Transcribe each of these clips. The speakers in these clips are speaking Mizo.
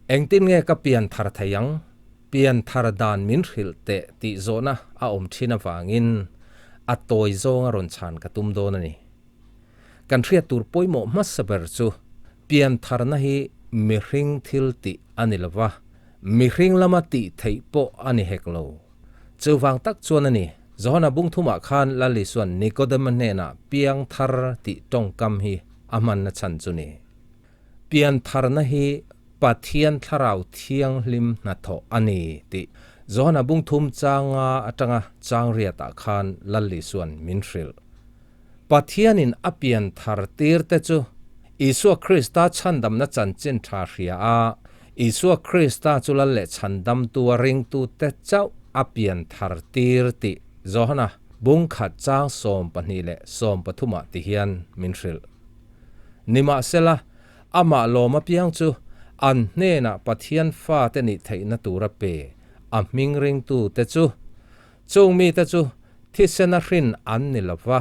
Engtin nge ka pian thar thei ang? Pian thar dan min hrilh teh tih zawhna a awm thin avangin a tawi zawnga rawn chhan ka tum dawn a ni. Kan hriat tur pawimawh hmasa ber chu pian tharna hi mihring thil tih a ni lo va, mihring lama tih theih pawh a ni hek lo. Chuvang tak chuan a ni, Johana bung thumah khan Lal Isua'n Nikodema hnenah piang thar tih tawngkam hi a hmanna chhan chu ni. Pian tharna hi Pathian Thlarau Thianghlim hnathawh a ni tih Johana bung thum changa atanga chang riatah khan Lal Isua'n min hrilh. Pathianin a pian thar tir te chu Isua Krista chhandamna chanchin tha hria a, Isua Krista chu lal leh chhandamtu a ringtute chauh a pian thar tir tih Johana bung khat chang 12 leh 13 ah ti hian min hrilh. Nimahsela, amah lawm apiang chu an hnenah Pathian fate nih theihna tura pe a hming ringtute chu Chung mite chu thisena hrin an ni lo va,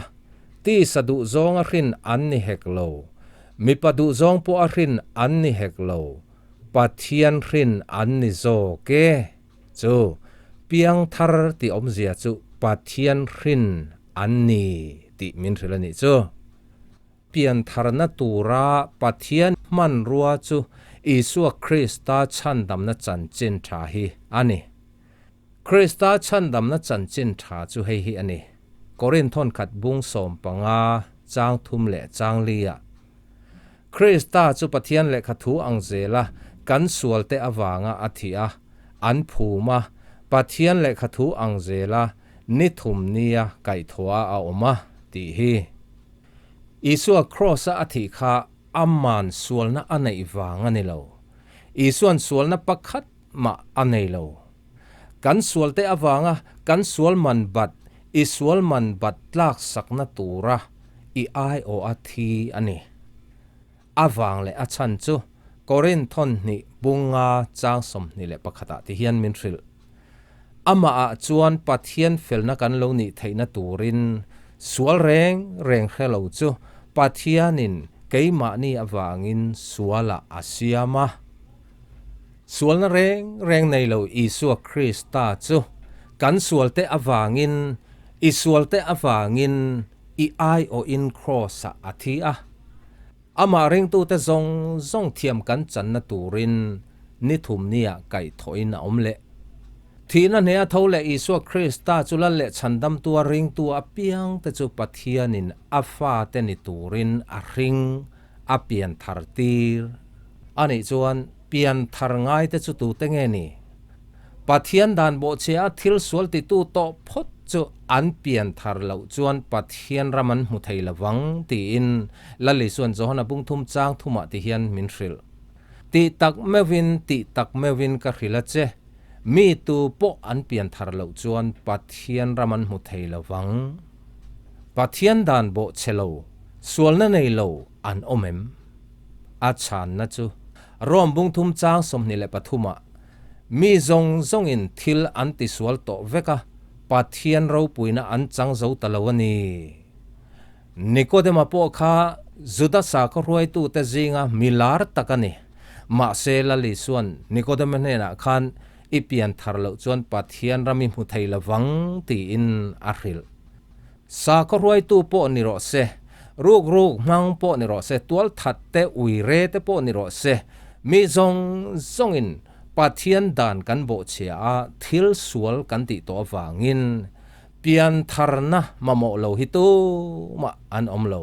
tisa duhzawnga hrin an ni hek lo, mipa duhzawng pawha hrin an ni hek lo, Pathian hrin an ni zawk e. Chu piangthar tih awmzia chu Pathian hrin an ni tih min hrilh a nih chu. Piantharna tura Pathian hmanrua chu Isua Krista chhandamna chanchin tha hi a ni. Krista chhandamna chanchin tha chu hei hi a ni, Korinthon khat bung 15 chang 3 leh chang 4 ah. Krista chu Pathian lehkha thu ang zela kan sualte avanga a thih a, an phum a, Pathian lehkha thu ang zela ni thum nia kaihthawh a a awm a, tih hi. Isua Kraws-a a thih kha aman sualna a neih vang a ni lo. Isua'n sualna pakhat mah a nei lo. Kan sualte avanga kan sual man bat, i sual man bat tlak sakna tura i aiawh a thi a ni. A vang leh a chhan chu Korinth thawn hnih bunga chang 21 ah ti hian min hrilh. Amah ah chuan Pathian felna kan lo nih theihna turin sual reng reng hre lo chu Pathianin keimahni avangin sualah a siam a. Sualna reng reng nei lo Isua Krista chu kan sualte avangin, i sualte avangin i aiawhin Kraws-ah a thi a. Amah ringtute zawng zawng thiam kan channa turin ni thum nia kaihthawhin a awm leh. Thihna hne a tho leh Isua Krista chu lal leh chhandamtua ringtu apiangte chu Pathianin a fate ni turin a hring a pian thar tir a nih chuan pian thar ngai te chu tute nge ni? Pathian dan bawhchhia a thil sual titu tawh phawt chu an pian thar loh chuan Pathian ram an hmu thei lovang tiin Lal Isua'n Johana bung thum chang thumah ti hian min hrilh. Tih tak meuhin, tih tak meuhin ka hrilh a che, mi tu pawh an pian thar loh chuan Pathian ram an hmu thei lovang. Pathian dan bawhchhe lo, sualna nei lo an awm em? A chhanna chu Rome bung thum chang 23 ah mi zawng zawngin thil an tisual tawh vek a, Pathian ropuina an chang zo ta lo a ni. Nikodema pawh kha Juda sakhaw hruaitute zinga mi lar tak a ni. Mahse Lal Isua'n Nikodema hnenah khan I pian thar loh chuan Pathian ram i hmu thei lovang tiin a hrilh. Sakhaw hruaitu pawh ni rawh se, ruk ruk hmang pawh ni rawh se, tual that te, ui re te pawh ni rawh se, mi zawng zawngin Pathian dan kan bawhchhia a, thil sual kan tih tawh avangin pian tharna mamawh lo hi tumah an awm lo.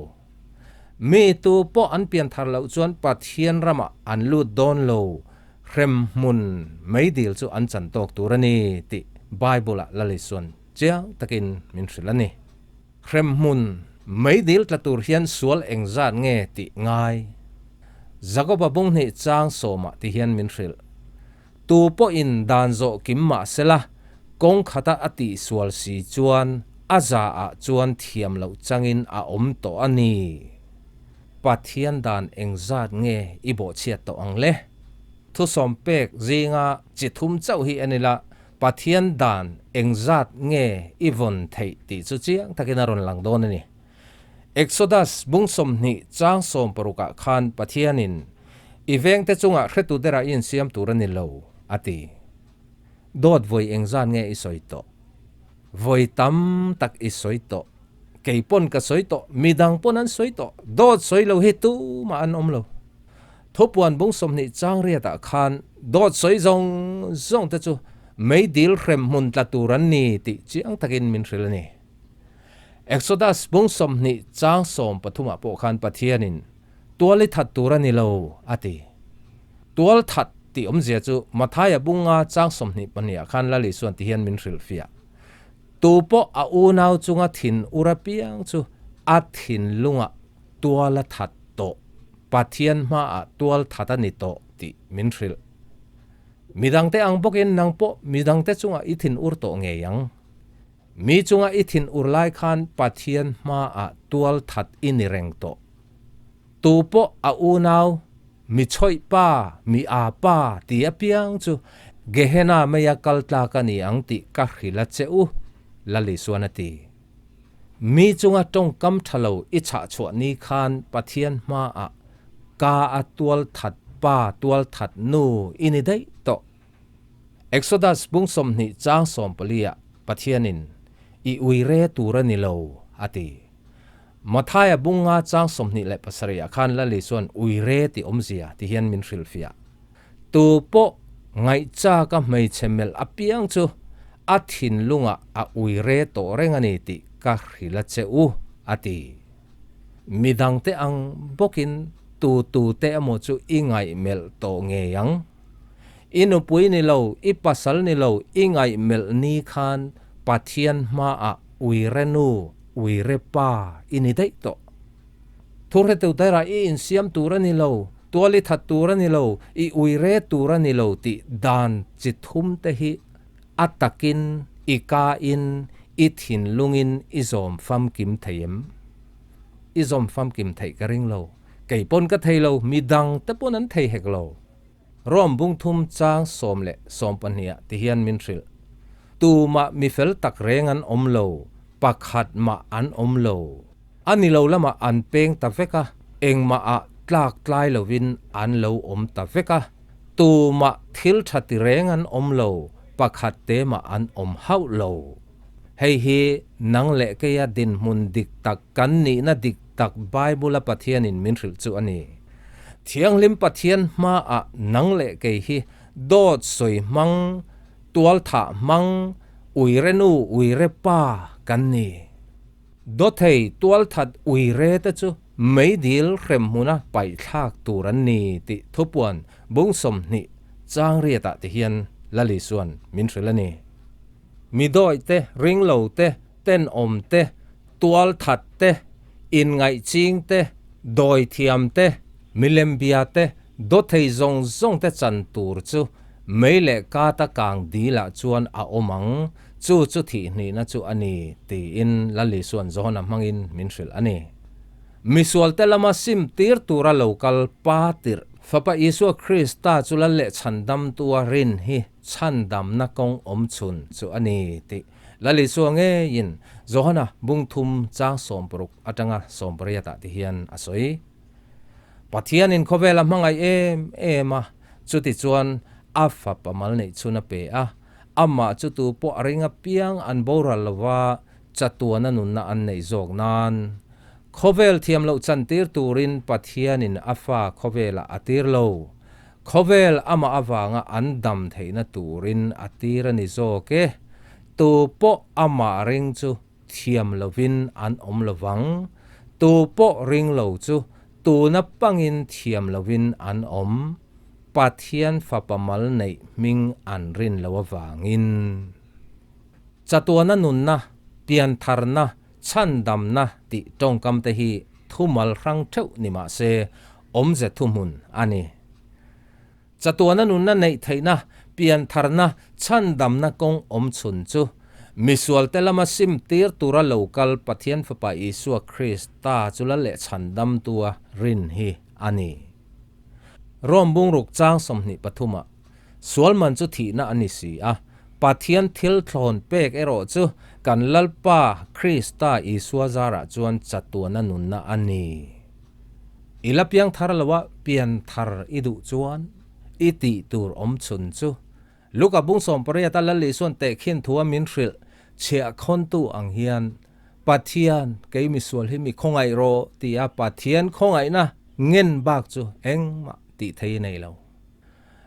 Mi tu pawh an pian thar loh chuan Pathian ramah an lut dawn lo. Hremhmun meidil chu an chan tawk tur a ni tih Bible-ah Lal Isua'n chiang takin min hrilh a ni. Hremhmun meidil tla tur hian sual engzat nge tih ngai? Jakoba bung hnih chang 10-ah ti hian min hrilh. Tu pawhin dan zawh kim mah sela, kawng khata a tihsual si chuan a zaah chuan thiam loh changin a awm tawh a ni. Pathian dan engzat nge i bawhchhiat tawh ang le? Thusawm pek zinga chi thum chauh hi en ila, Pathian dan engzat nge i vawn theih tih chu chiang takin a rawn lang dawn a ni. Exodus bung 20 chang 16 ah khan Pathianin, I vengte chungah hretu derah i insiam tur a ni lo, a ti. Dawt vawi engzat nge i sawi tawh? Vawi tam tak i sawi tawh. Kei pawn ka sawi tawh, midang pawn an sawi tawh. Dawt sawi lo hi tumah an awm lo. Thupuan bung 20 chang riatah khan dawt sawi zawng zawng te chu meidil hrem hmun tla tur an ni tih chiang takin min hrilh a ni. Exodus bung 20 chang 13 ah pawh khan Pathianin tual i that tur a ni lo a ti. Tual that tih awmzia chu Mathaia bunga chang 22 ah khan Lal Isuan ti hian min hrilhfiah. Tu pawh a unau chunga thin ur apiang chu a thinlungah tual a that tawh, Pathian hmaah tual that a ni tawh tih min hrilh. Midangte ang bawkin nang pawh midangte chungah i thin ur tawh ngei ang. Mi chunga i thin ur lai khan Pathian hmaah tual that i ni reng tawh. Tu pawh a unau, mi chhawih pa, mi aa pa ti apiang chu Gehenna meia kal tlak a ni ang tih ka hrilh a che u, Lal Isuan a ti. Mi chunga tawngkam tha lo i chhah chhuah ni khan Pathian hmaah ka a tual that pa tual that nu i ni daih tawh. Exodus bung 20 chang 14 ah Pathianin i ui re tur a ni lo a ti. Mathaia bung 5 chang 27 ah khan Lal Isuan ui re tih awmzia ti hian min hrilhfiah. Tu pawh ngaihchak a hmeichhe melh apiang chu a thinlungah a ui re tawh reng a ni tih ka hrilh a che u, a ti. Midangte ang bawkin tu tute emaw chu i ngaihmelh tawh ngei ang. I nupui ni lo, i pasal ni lo, i ngaihmelh ni khan Pathian hmaah uire nu, uire pa i ni daih tawh. Thurhetu dairah i insiam tur a ni lo, tual i that tur a ni lo, i uire tur a ni lo tih dan chi thum te hi a takin, i kain, i thinlungin i zawm famkim thei em? I zawm famkim theih ka ring lo. Kei pawn ka thei lo, midang te pawn an thei hek lo. Rome bung thum chang 10 le 12 ah ti hian min hrilh. Tumah mi fel tak reng an awm lo, pakhat mah an awm lo. A ni lo lamah an peng ta vek a, engmah ah tlak tlai lovin an lo awm ta vek a. Tumah thil tha ti reng an awm lo, pakhat te mah an awm hauh lo. Hei hi nang leh keia dinhmun dik tak kan nihna dik tak Bible a Pathianin min hrilh chu a ni. Thianghlim Pathian hmaah nang leh kei hi dawt sawi hmang, tual thah hmang, uire nu uire pa kan ni. Dawthei tual that uire te chu meidil hrem hmuna paihthlak tur an ni tih thupuan bung 20 chang riatah ti hian Lal Isuan min hrilh a ni. Mi dawih te, ringlo te, tenawm te, tual that te, inngaihching te, dawithiam te, milembia te, dawthei zawng zawng te chan tur chu mei leh kata kang dilah chuan a awm ang, chu chu thihnihna chu a ni, tiin Lal Isuan Johana hmangin min hrilh a ni. Misualte lama sim tir tura lo kal pa tirh. Fapa Isua Krista chu Lal leh Chhandamtua rin hi chhandamna kawng awm chhun chu a ni tih Lal Isua ngeiin Johana bung thum chang 60 atanga 80 ah ti hian a sawi. Pathianin khawvel a hmangaih em em a, chuti chuan a fapa mal neih chhun a pe a, amah chu tu pawh a ring apiang an boral lova chatuana nunna an neih zawk nan. Khawvel thiam loh chantir turin Pathianin a fa khawvelah a tir lo. Khawvel amah avanga an dam theihna turin a tir a ni zawk e. Tu pawh amah ring chu thiam lovin an awm lovang. Tu pawh ring lo chu tuna pangin thiam lovin an awm. Pathian fapa mal neih hming an rin lo avangin. Chatuana nunna, piantharna, chhandamna tih tawngkam te hi thumal hrang theuh ni mah se awmze thuhmun a ni. Chatuana nunna neih theihna, piantharna, chhandamna kawng awm chhun chu misualte lama sim tir tura lo kal Pathian Fapa Isua Krista chu Lal leh Chhandamtua rin hi a ni. Rome bungruk chang 23 ah sual man chu thihna a ni si a, Pathian thil thlawn pek erawh chu kan Lalpa Krista Isua zarah chuan chatuana nunna a ni. I la piang thar lo a, pian thar i duh chuan i tih tur awm chhun chu Luka bung 18 a Lal Isuan tehkhin thua min hrilh chhiah khawntu ang hian Pathian kei misual hi mi khawngaih rawh tia Pathian khawngaihna ngen bak chu engmah tih thei i nei lo.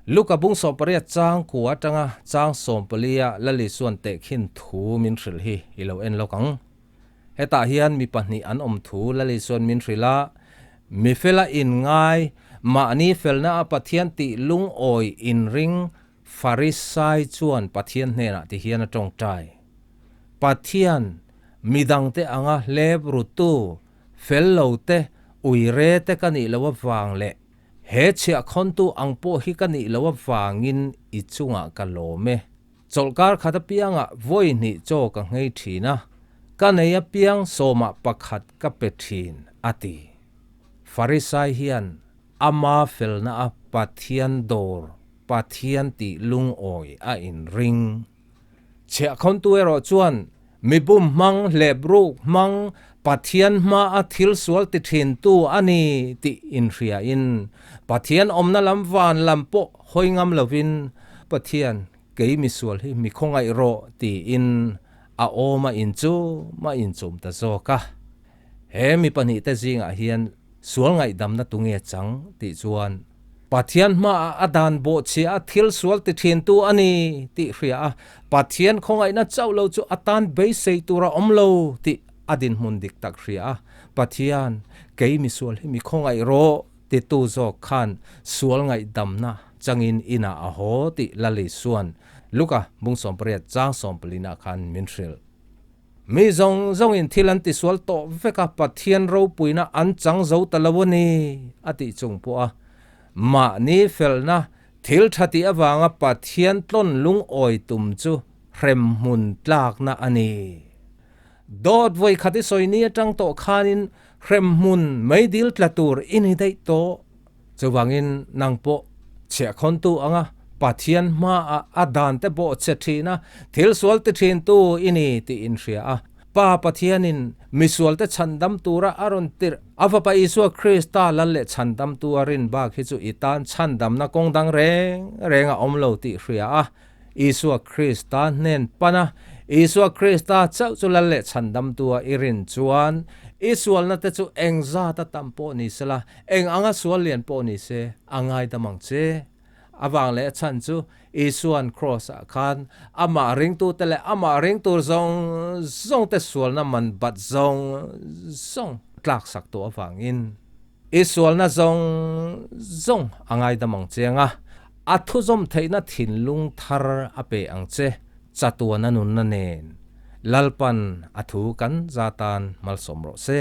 Luka bung 18 chang kua atanga chang 14 a Lal Isuan tehkhin thu min hrilh hi i lo en lawk ang. Hetah hian mi pahnih an awm thu Lal Isuan min hrilh a, mi fela inngai, mahni felna a Pathian tih lungawi inring Farisai chuan Pathian hnenah ti hian a tawngtai, Pathian, midangte anga hlep rutu, fel lo te, uire te ka nih loh avang leh he chhiahkhawntu ang pawh hi ka nih loh avangin i chungah ka lawm e. Chawlhkar khat apiangah vawi hnih chaw ka nghei thin a, ka nei apiang sawmah pakhat ka pe thin, a ti. Farisai hian ama felna a Pathian dawr, Pathian tih lungawi a inring. Chhiahkhawntu erawh chuan mi bum hmang, hlepruk hmang, Pathian hmaa thil sual ti thintu a ni tih inhriain Pathian awmna lam van lam pawh hawi ngam lovin Pathian kei misual hi mi khawngaih rawh tiin a awm a inchum a inchum ta zawk a. He mi pahnihte zingah hian sual ngaihdamna tunge chang tih chuan Pathian hmaah a dan bawhchhia a thil sual ti thintu a ni tih hria a, Pathian khawngaihna chauh lo chu a tan beisei tur a awm lo tih a dinhmun dik tak hria a, Pathian kei misual hi mi khawngaih rawh titu zawk khan sual ngaihdamna changin inah a haw tih Lali chuan Luka bung 18 chang 14 ah khan min hrilh. Mi zawng zawngin thil an tisual tawh vek a, Pathian ropuina an chang zo ta lo a ni, a tih chung pawh a. Mahni felna thil tha tih avanga Pathian tlawn lungawi tum chu hremhmun tlakna a ni. Dawt vawi khat i sawi ni atang tawh khanin hremhmun meidil tla tur i ni daih tawh. Chuvangin nang pawh chhiahkhawntu anga Pathian hmaah a dan te bawh che thin a, thil sual ti thintu i ni tih inhria a. Pa Pathianin misualte chhandam tura a rawn tirh a Fapa Isua Krista lal leh chhandamtu a rin bak hi chu i tan chhandamna kawng dang reng reng a awm lo tih hria a. Isua Krista hnen pan a, Isua Krista chauh chu lal leh chhandamtu a i rin chuan i sualna te chu engzat a tam pawh ni sela, Eng anga sual lian pawh ni se, a ngaidam ang che. A vang leh a chhan chu Isua'n Kraws-ah khan amah ringtute leh amah ring tur zawng zawngte sualna man bat zawng zawng tlaksak tawh avangin i sualna zawng zawng a ngaidam ang che anga a thuzawm theihna thinlung thar a pe ang che chatuana nunna nen Lalpan a thu kan za tan malsawm rawh se.